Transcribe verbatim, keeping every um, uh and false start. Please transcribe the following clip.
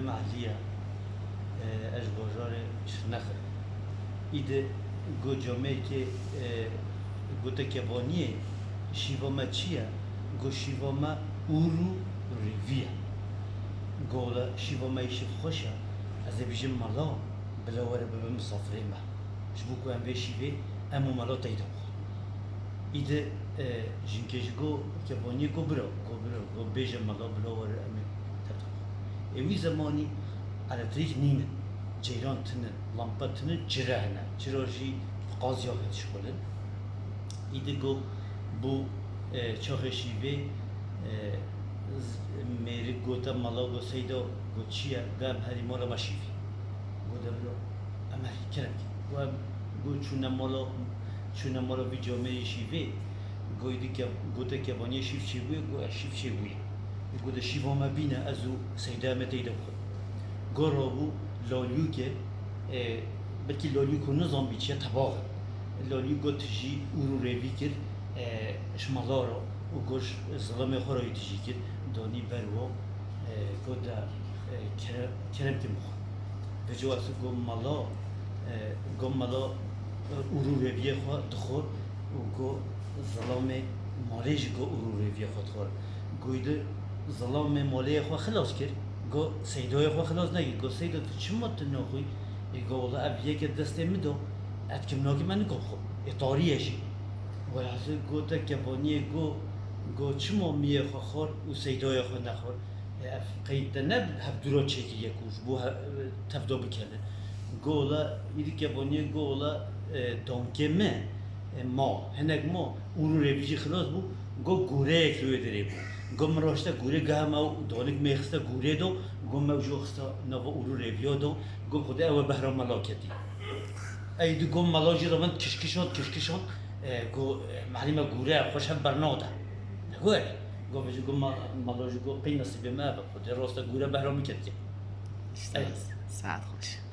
Mehliya, e, ez ji bajarê Şirnexê. Îdi go camêkê, e, gote kevaniyê, şîva me çi ye? Go şîva me ûr û rêvî ye. Go wele şîva me yê şîv xweş e. Ez ê bijim mala, bila were bibe misafirê me. Ji bo ku em vê şîvê em û mala teyda bixwin. Îdi, e, jinkê ji go kevaniyê go bira, go bira, go bêje mala bila were em ê teyda bixwin. Ê wî zemanî elektrik nînin, ceyran tinin, lampe tinin, çira hene. Çira jî qazya hene dişixulin. Îdi go bû, e, çaxê şîvê, e, z-, mêrik gote mala, go Seyda, go çi ye? Go em herî mala me şîvê. Go de bira, em herî kerem kî. Go em, go çûne mala, çûne mala vî camêrê şîvê. Go îdi ke-, gote kevaniyê şîv çêbûye, go ez şîv çêbûye. Go de şîva me bîne, ez û Seyda em ê teyda bixwin. Go rabû lalyûkê, e, belkî lalyûk hûn nizanbî çi ye, tebax e. Lalyûk go tijî ûr û rêvî kir, e, ji mala re û go ji zilamê xwe re yê tijî kir, danî ber wan, e, go de, e, kere-, kerem kî bixwe. Vêca ez go mala, e, go mala, e, ûr û rêviyê xwe dixwar û go zilamê malê jî go ûr û rêviyê xwe dixwar. Go îdi zilamê malê xwe xilas kir, go Seydayê xwe xilas nekir. Go Seyda, tu çima tu naxwî? Ê go wela ev yeke destê min da, ez dikim nakim, ez nikim bixwim. Ê tarî ye jî. Welhasil go te kevaniyê go, go çima miyê xwe xwar û Seydayê xwe nexwar? Ev qey te ne hevdû re çêkiriye ku ji bo he-, tevda bikene. Go wela, îdî kevaniyê go wela, e, dankê me, e, ma, hinek ma, ûr û rêvî jî xilas bû, go gûreyek li wê derê bû. Go min raşte gûrê, go hema danik me xiste gûrê do, go me ji xiste nava ûr û rêviya do, go Xwedê ew e behra mala ketî. Ey di go mala jî revand kişkişand, kişkişand, e, go, e, malî me gûre xweş hev bernade. Go erê. Go vêjî go ma-, mala jî go qey nesîbê me ev e. Xwedê raste gûre behra min ketiye. İşte. Evet. Saat xweş.